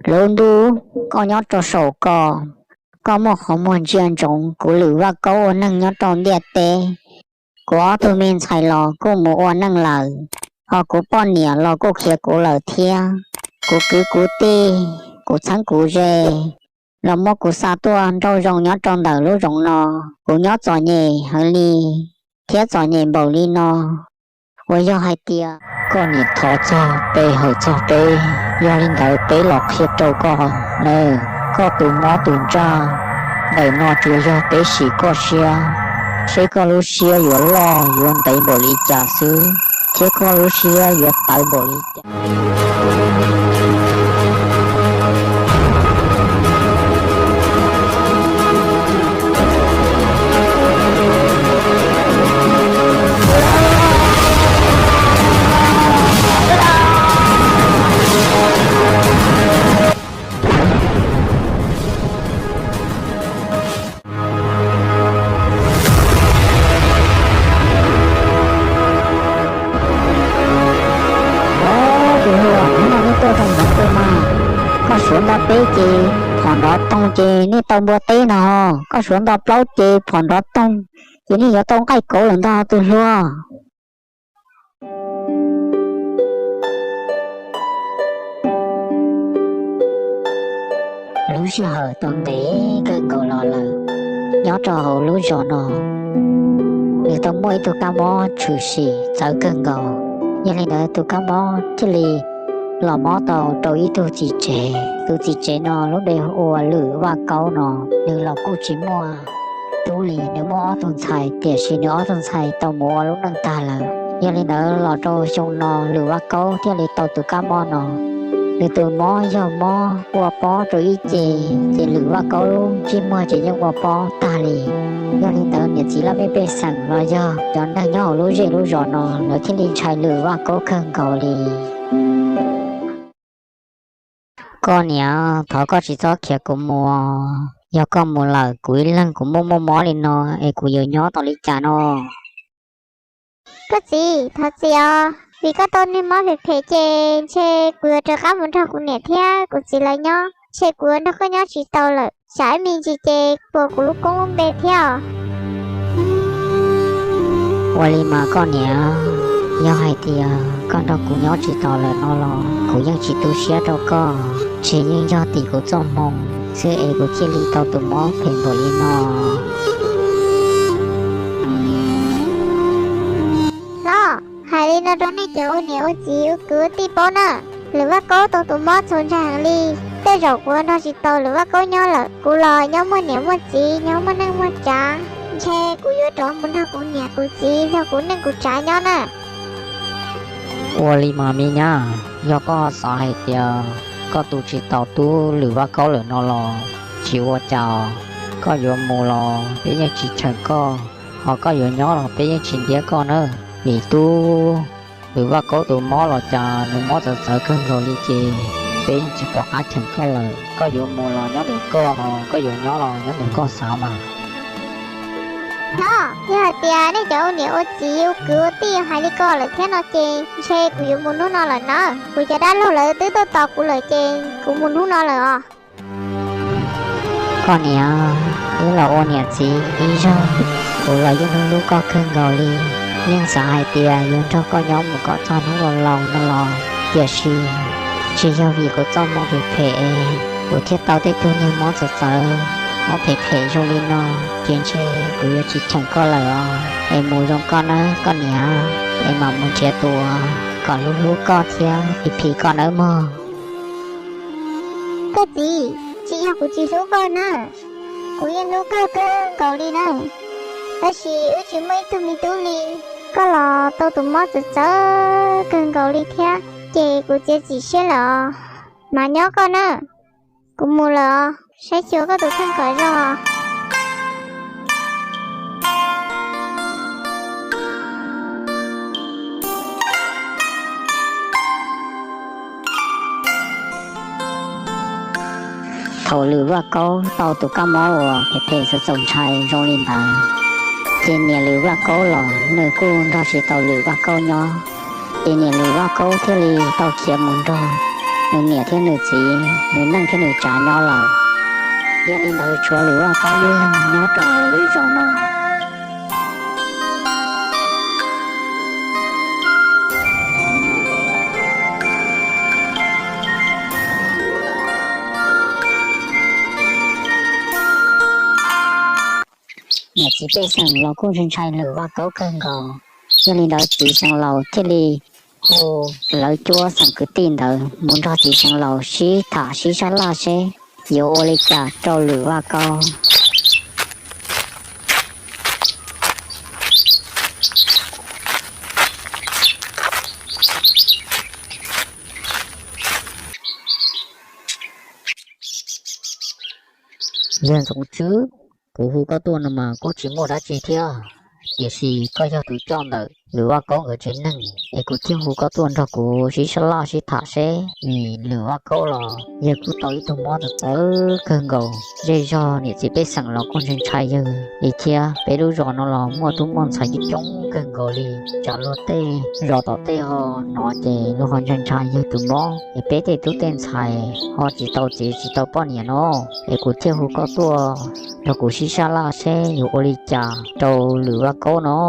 Lub ntuj, koj nyob rau saum koj, koj muaj qhov muag ntsia ntsoov kuv Lwm Vaj Kaub ua neej nyob rau ntiaj teb. Kuv ob tug me ntxhais los kuj mus ua neej lawm, ho kuv poj niam los kuj khiav kuv lawm thiab. Kuv kwv kuv tij, kuv txheeb kuv ze los muab kuv xa tuaj nrauj zoo nyob rau ntawm lub zoov no. Kuv nyob txom nyem heev li thiab txom nyem npaum li no, uas yog hais tias koj niam thov txog peb hawm txog peb, yog li ntawd peb los qhia rau koj nawb, koj tus mob tus ntsaj ntawm no tsuas yog peb sim koj siab, seb koj lub siab yuav loj yuav ntev npaum li cas xwb, thiab koj lub siab yuav tawv npaum li cas. Tus hluas, hnub no nej tuaj zoo npaum twg mas? Koj suav nto peb ces phom nrov toog ces nej tau npua teb no, koj suav nto plaub ces phom nrov toog ces nej yuav tau nqaij kauv lawm ntag tus hluas. Lub sij hawm tau ntev kawg nkaus los lawm, nyob rau hauv lub zos no nws tau muaj ib tug kab mob tshwm sim txawv kawg nkaus. Yog li ntawd tus kab mob thiaj li los mob tau rau ib tug txiv tsev. Tus txiv tsev no lub npe hu ua Lwm Vaj Kaub no, nws los kuj tsis muaj tub li, nws muaj ob tug ntxhais tiam sis nws ob tug ntxhais tau mus ua lub neej tag lawm. Yog li ntawd los rau xyoo no Lwm Vaj Kaub thiaj li tau tus kab mob no. Nws tus mob yog mob ua pob rau ib ce, ces Lwm Vaj Kaub lub ntsej muag ces yeej ua pob tag li. Yog li ntawd niam txiv laj mej pej xeem los yog cov neeg nyob hauv lub zej lub zos no lawv thiaj li ntshai Lwm Vaj Kaub kawg nkaus li. Koj niam, thov koj tsis txhob khiav kuv mus, yog koj mus lawm kuv ib leeg kuv muaj muaj mob li no es kuv yuav nyob tau li cas no? Koj txiv, thov txim os, vim koj tau niag mob phem phem ces ntshe kuv yuav rov qab mus nrog kuv niam thiab kuv txiv lawv nyob, ntshe kuv yuav nrog koj nyob tsis tau lawm, tsam ib me ntsis ces puas kuv lub koob lub npe thiab os. Ua li mas koj niam, yog hais tias koj nrog kuv nyob tsis tau lawm no los kuv yeej tsis tu siab rau koj, ntshe yeej yog tim kuv txoj hmoo xwb es kuv thiaj li tau tus mob phem npaum li no. Hlob, hais li no rau nej cov ua niam ua txiv ua kwv ua tij paub na, Lwm Vaj Kaub tau tus mob txaus ntshai heev li. Tej zaum kuv nrog tsis tau Lwm Vaj Kaub nyob lawm, kuv los nyob muaj niam muaj txiv, nyob muaj neej muaj tsav, ntshe kuv yuav rov mus nrog kuv niam kuv txiv nrog kuv neej kuv tsav nyob na. Ua li mas me nyab, yog koj xav hais tias koj tu tsis tau tub Lwm Vaj Kaub lawm no los tsis ua cas, koj yuav mus los peb yeej tsis cheem koj, ho koj yuav nyob los peb yeej tsis ntiab koj na. Vim tub Lwm Vaj Kaub tus mob los cas nws mob txawv txawv kawg nkaus li ces peb yeej tsis pom qab cheem koj lawm. Koj yuav mus los nyob ntawm koj, ho koj yuav nyob los nyob ntawm koj xav mas. Hlob, yog hais tias nej cov ua niam ua txiv ua kwv ua tij hais li ko lawm thiab no ces ntshe kuv yuav mus hnub no lawm na. Kuv cov dab laug lawv twb tuaj tos kuv lawm ces kuv mus hnub no lawm os. Koj niam, wb los ua niam txiv ib zaug, kuv los yeej hlub hlub koj kawg nkaus li. Yeej xav hais tias yuav nrog koj nyob mus kom txog hnub laus laus no los, tiam sis tsis yog vim kuv txoj hmoo phem phem es kuv thiaj tau tej tug niag mob txawv txawv, mob phem phem zoo li no, ces ntshe kuv yuav tsis cheem koj lawm os. Es mus zoo koj nawb koj niam, es mam mus nrhiav tus uas kom hlub hlub koj thiab phim phim koj nawb mog. Koj txiv, tsis yog kuv tsis hlub koj na, kuv yeej hlub koj kawg nkaus li na, tab sis wb tsis muaj ib tug me tub li. Koj los tau tus mob txawv txawv kawg nkaus li thiab, ces kuv txiav txim siab lawm os. Mas nyob koj na, kuv mus lawm os, saib xyuas koj tus kheej kom zoo. Thaum Lwm Vaj Kaub tau tus kab mob uas phem phem txaus txaus ntshai zoo li ntawd, ces niam Lwm Vaj Kaub los nws kuj nrog tsis tau Lwm Vaj Kaub nyob, ces niam Lwm Vaj Kaub thiaj li tau khiav mus nrog nws niam thiab nws txiv, nws neej thiab nws tsav nyob lawm. Yog li ntawd tshuav Lwm Vaj Kaub ib leeg nyob rau lub zos no. Niam txiv pej xeem los kuj ntshai ntshai Lwm Vaj Kaub kawg nkaus. Yog li ntawd txiv xeev laus thiaj li hu lawv cuab xeem kwv tij ntawd mus nrog txiv xeev laus sib tham sib sab laj seb yuav ua li cas rau Lwm Vaj Kaub. Yawg Ntxoov Tswb, kuv hu koj tuaj no mas kuj tsis muaj dab tsi thiab, tiam sis koj yog tus coj ntawm Lwm Vaj Kaub nkawd tsev neeg es kuv thiaj hu koj tuaj nrog kuv sib sab laj sib tham seb, vim Lwm Vaj Kaub los yawg kuj tau ib tug mob txawv txawv kawg nkaus. Zej zog niam txiv pej xeem los kuj ntshai ntshai yawg li thiab. Peb lub zos no los muaj tub muaj ntxhais coob coob kawg nkaus li. Tsam luag tej zos tom tej ho hnov ces luag ho ntshai ntshai yawg tus mob es peb tej tub tej ntxhais ho tsis tau txiv tsis tau poj niam no, es kuv thiaj hu koj tuaj nrog kuv sib sab laj seb yuav ua li cas rau Lwm Vaj Kaub no.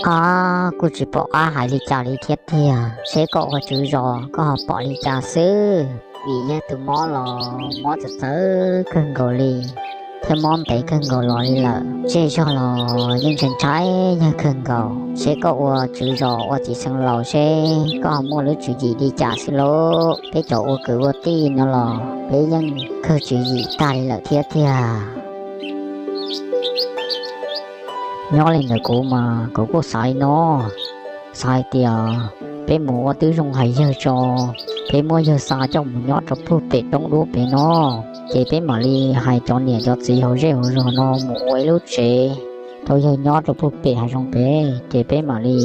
Ab, kuj tsis pom qab hais li cas li thiab tiag, seb koj ua tswv zos koj ho pom li cas xwb. Vim yawg tus mob los mob txawv txawv kawg nkaus li thiab mob ntev kawg nkaus los li lawm. Zej zog los yeej ntshai ntshai yawg kawg nkaus, seb koj ua tswv zos ua txiv xeev laus seb koj ho muaj lub tswv yim li cas xwb lauj. Peb cov ua kwv ua tij no los peb yeej kawg tswv yim tag li lawm thiab tiag. Nyob li ntawm kuv mas kuv kuj xav li no, xav hais tias peb mus ua tib zoo hais yawg tso, peb muab yawg xa coj mus nyob rau puag pem roob dub pem no, ces peb mam li hais cov niam cov txiv hauv zej hauv zos no mus ua ib lub tsev rau yawg nyob rau puag pem hav zoov pem, ces peb mam li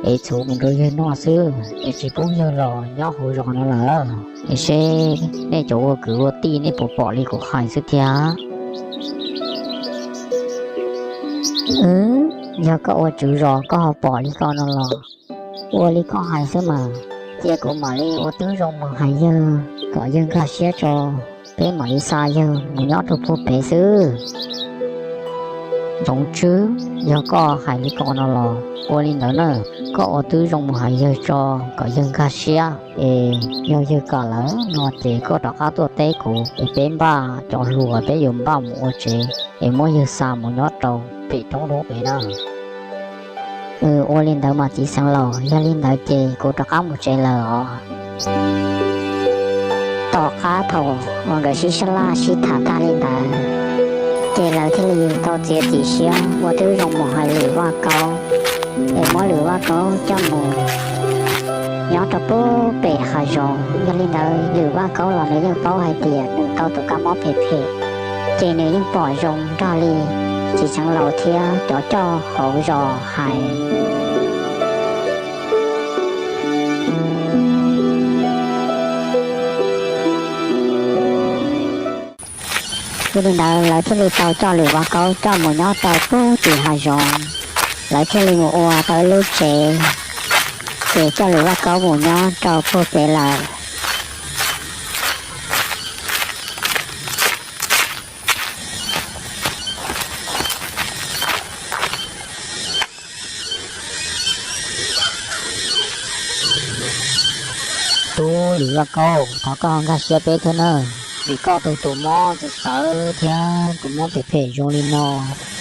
ev txhuv mus rau yawg noj xwb, es tsis pub yawg los nyob hauv zos no lawm. Es seb nej cov ua kwv ua tij nej puas pom li kuv hais xwb thiab? Wb, yog koj ua tswv zos koj ho pom li ko no los ua li koj hais xwb mas. Cia kuv mam li ua tib zoo mus hais yawg kom yawg nkag siab tso, peb mam li xa yawg mus nyob rau puag pem xwb. Ntxoov Tswb, yog koj hais li ko no los ua li ntawd na, koj ua tib zoo mus hais yawg tso kom yawg nkag siab, es yog yawg kam lawm no ces koj rov qab tuaj teb kuv es peb npaj cov hluas peb yuav npaj mus ua tsev es muab yawg xa mus nyob rau pem roob dub pem na. Ua li ntawd mas txiv xeev laus, yog li ntawd ces kuv rov qab mus tsev lawm os. Tom qab thaum uas nkawd sib sab laj sib tham tag li ntawd, ces lawv thiaj li tau txiav txim siab ua tib zoo mus hais Lwm Vaj Kaub, es muab Lwm Vaj Kaub coj mus nyob rau puag pem hav zoov. Yog li ntawd Lwm Vaj Kaub los nws yeej paub hais tias nws tau tus kab mob phem phem, ces nws yeej pom zoo nrog li txiv xeev laus thiab cov coj hauv zos hais. Yog li ntawd lawv thiaj li tau coj Lwm Vaj Kaub coj mus nyob rau puag tim hav zoov. Lawv thiaj li mus ua tau ib lub tsev, ces coj Lwm Vaj Kaub mus nyob rau puag pem lawm. Tub Lwm Vaj Kaub, thov koj nkag siab peb thiab nawb, vim koj tu tus mob txawv txawv thiab tus mob phem phem zoo li no,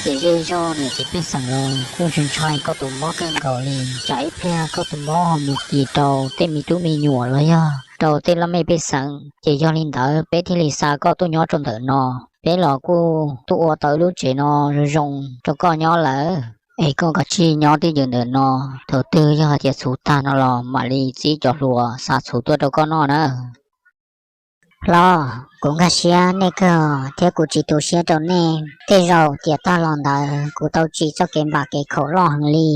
ces zej zog niam txiv pej xeem los kuj ntshai ntshai koj tus mob kawg nkaus li. Tsam ib pliag koj tus mob ho mus kis rau tej me tub me nyuam los yog rau tej laj mej pej xeem, ces yog li ntawd peb thiaj li xa koj tuaj nyob rau ntawm no. Peb los kuj tuaj ua tau ib lub tsev no zoo zoo rau koj nyob lawm, es koj kav tsij nyob twj ywm ntawm no. Thaum twg yog hais tias txhuv tag no los mam li txib cov hluas xa txhuv tuaj rau koj noj na. Hlob, kuv nkag siab nej kawg thiab kuv tsis tu siab rau nej. Tej zaum tiam tag los ntawd kuv tau tsim txoj kev npam kev khaum loj heev li,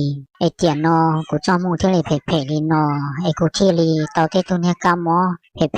es tiam no kuv txoj hmoo thiaj li phem phem li no, es kuv thiaj li tau tej tug niag kab mob phem